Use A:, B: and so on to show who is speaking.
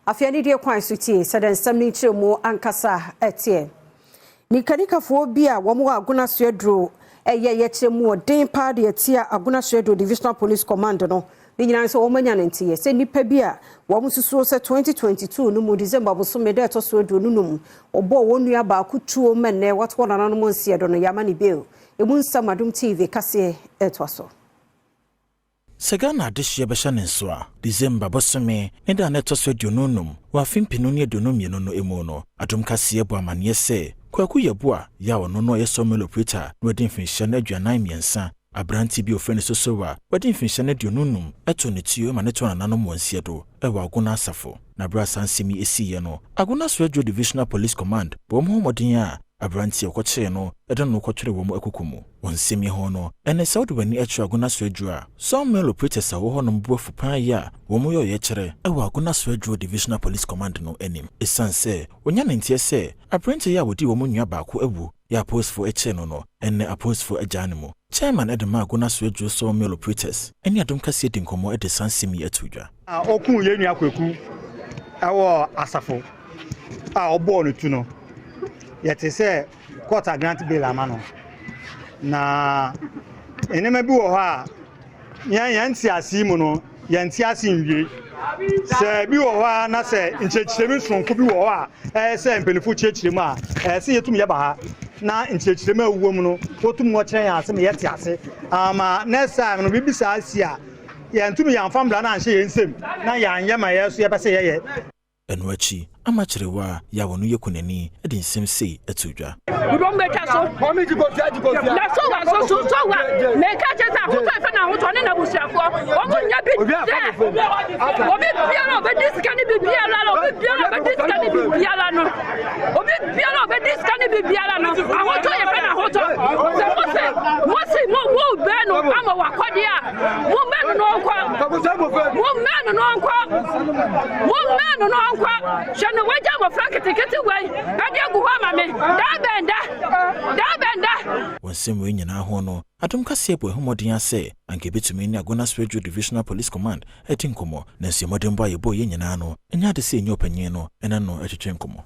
A: Afei anidie kwan so tie sɛdeɛ nsɛm no nkyerɛmu ankasa teɛ. Nikanikafoɔ bi a wɔn wɔ Agona Suaduro ɛyɛ yɛkyerɛ mu ɔden paa de atia Agona Suaduro Divisional Police Command no ne nyinaa nso wɔn anya ne nteɛ sɛ nnipa bi a wɔn susuo sɛ 2022 no mu December bosome da ɛtɔ so 25 wɔbɔɔ wɔn nua baako tuo ma nnɛ wɔatoɔ nananom nseɛ do no yɛama ne bail. Emu nsɛm Adom TV kaseɛ ɛtoa so.
B: Sɛ Ghana adehyeɛ bɛhyɛ ne nso a, December bosome ne da a na ɛtɔ so 25 wɔ afe 2022 no mu no, Adom Kaseɛ bɔ amanneɛ sɛ Kwaku Yeboah yɛ a ɔno no ɔyɛ sawmill operator na wadi mfinhyia no 43, aberante bi a ofrɛ no Sosowa wadi mfinhyia no 25 ɛto ne tuo ma ne to nananom wɔ nseɛ do ɛwɔ Agona Asafo. Na berɛ a saa nsɛm yi ɛsiiɛ no, Agona Soadwo Divisional Police Command bɔ wɔn ho mmɔden a aberanteɛ ɔkɔkyeree no ɛde no kɔtwere wɔn akuku mu. Wɔ nsɛm yi ho no, ɛne sɛ wode w'ani akyerɛ Agona Soadwo a, sawmill operators a wɔwɔ hɔnom bu afu paa yi a wɔn yɛ ɔyɛkyerɛ ɛwɔ Agona Soadwo Divisional Police Command no anim, ɛsiane sɛ wɔnya ne nteɛ sɛ aberanteɛ yi a wɔdi wɔn nua baako awu yɛ apolisifoɔ akyire no, ɛnɛ apolisifoɔ agyaa ne mu. Chairman ɛde ma Agona Soadwo sawmill operators ɛne Adom Kaseɛ di nkɔmmɔ ɛde saa nsɛm yi ato dwa.
C: A ɔkuu yɛn nua Kwaku ɛwɔ Asafo a ɔbɔɔ no tu no, yɛte sɛ court a grant bail ama no, na nneɛma bi wɔ hɔ a yɛn te ase mu no, yɛn te ase nwie. Sɛ bi wɔ hɔ a na sɛ nkyerɛkyerɛmu sononko bi wɔ hɔ a ɛyɛ sɛ mpanyinfo kyerɛkyerɛ mu a, ɛyɛ sɛ yɛtum yɛba ha na nkyerɛkyerɛmu a ɛwɔ mu no wɔtum wɔkyerɛ yɛn ase ma yɛte ase ama next time no biribi saa si a, yɛntum yɛnfa mbra no anhyɛ yɛn nsam na yɛanyɛ ma yɛn so yɛpɛ sɛ yɛyɛ.
B: Ɛno akyi, ama kyerɛwa yɛ a wɔno yɛ kunani de nsɛm sei ato dwa.
D: Wodɔm bɛtwa so na sowa so so sowa meka kyerɛ sɛ ahotɔ ɛfɛ na ahotɔ ne n'abusuafoɔ wɔn nya bi dɛ. Obi biara a ɔbɛdi sika ne bi biara no, obi biara a ɔbɛdi sika ne bi biara no, obi biara a ɔbɛdi sika ne bi biara no, ahotɔ yɛ fɛ na ahotɔ sɛ mo se mo se mo mo bɛn no ama wakɔdeɛ a, mo mmɛn no no ɔnkɔ, mo mmɛn no no ɔnkɔ, mo mmɛn no no ɔnkɔ. Hwɛ no, wagya mmɔfra nketenkete wei ɛde agu hɔ ama me daa bɛn da, daa bɛn da.
B: Wɔ nsɛm wei nyinaa ho no, Adom Kaseɛ bɔ ɛho mmɔden a sɛ anka ɛbɛtumi ne Agona Soadwo Divisional Police Command adi nkɔmmɔ, nanso mmɔdenbɔ a yɛbɔɔ yɛn nyinaa no, ɛnyɛ ade sɛ ɛnyɛ ɔpanyin no ɛne no ɛtwetwe nkɔmmɔ.